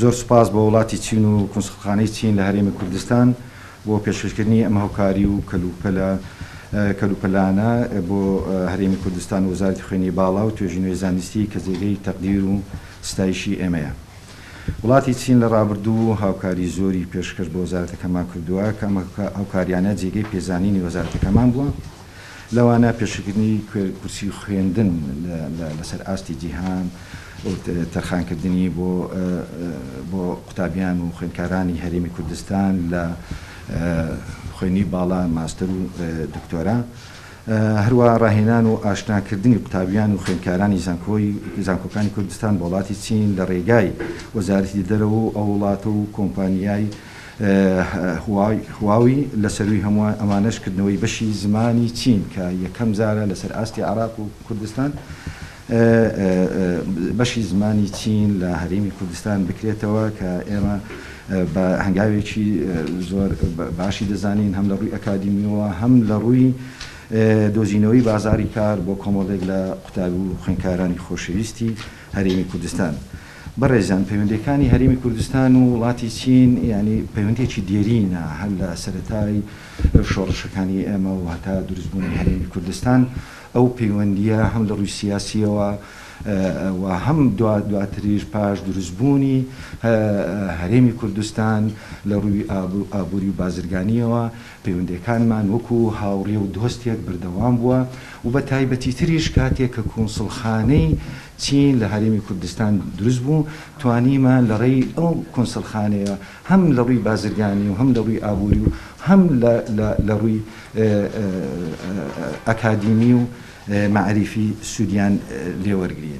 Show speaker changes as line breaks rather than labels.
زۆر سوپاس بۆ وڵاتی چین و کونسوڵخانەی چین لە هەرێمی کوردستان بۆ پێشکەشکردنی ئەم هاوکاری و کەلوپەلە کەلوپەلانە بۆ هەرێمی کوردستان و وەزارەتی خوێندنی باڵا و توێژینەوەی زانستی کە جێگەی تەقدیر و ستایشی ئێمەیە. وڵاتی چین لە ڕابردوو هاوکاری زۆری پێشکەش بە وەزارەتەکەمان کردووە کە ئەم هاوکاریانە جێگەی پێزانینی وەزارەتەکەمان بووە. لەوانە پێشکردنی کورسی خوێندن لەسەر ئاستی جیهان و تەرخانکردنی بۆ بۆ قوتابیان و خوێندکارانی هەرێمی کوردستان لە خوێندنی باڵا، ماستەر و دکتۆرا. هەروەها ڕاهێنان و ئاشناکردنی قوتابیان و خوێندکارانی زانکۆی زانکۆکانی کوردستان بە وڵاتی چین لە ڕێگای وەزارەتی دەرەوە و ئەو وڵاتە و کۆمپانیای هواوی لە سەرووی هەمووان ئەمانەش کردنەوەی بەشی زمانی چین کە یەکەم جارە لەسەر ئاستی عێراق و کوردستان بەشی زمانی چین لە هەرێمی کوردستان بکرێتەوە کە ئێمە بە هەنگاوێکی زۆر باشی دەزانین هەم لە ڕووی ئەکادیمیەوە هەم لە ڕووی دۆزینەوەی بازاری کار بۆ کۆمەڵێک لە قوتابی و خوێندکارانی خۆشەویستی هەرێمی کوردستان. بەڕێزان پەیوەندیەکانی هەرێمی کوردستان و وڵاتی چین یانی پەیوەندیەکی دێرینە هەر لە سەرەتای شۆڕشەکانی ئێمە و هەتا دروستبوونی هەرێمی کوردستان ئەو پەیوەندیە هەم لە ڕووی سیاسیەوە و هەم دواتریش پاش دروستبوونی هەرێمی کوردستان لە ڕووی ئابووری و بازرگانیەوە پەیوەندیەکانمان وەکو هاوڕێ و دۆستێک بەردەوام بووە و بە تایبەتیتریش کاتێک کە کونسڵخانەی چین لە هەرێمی کوردستان دروست بوو، توانیمان لە ڕێی ئەو کونسڵخانەیە هەم لە ڕووی بازرگانی و هەم لە ڕووی ئابووری و هەم لە ڕووی ئەکادیمی و مەعریفی سوودیان لێ وەرگرین.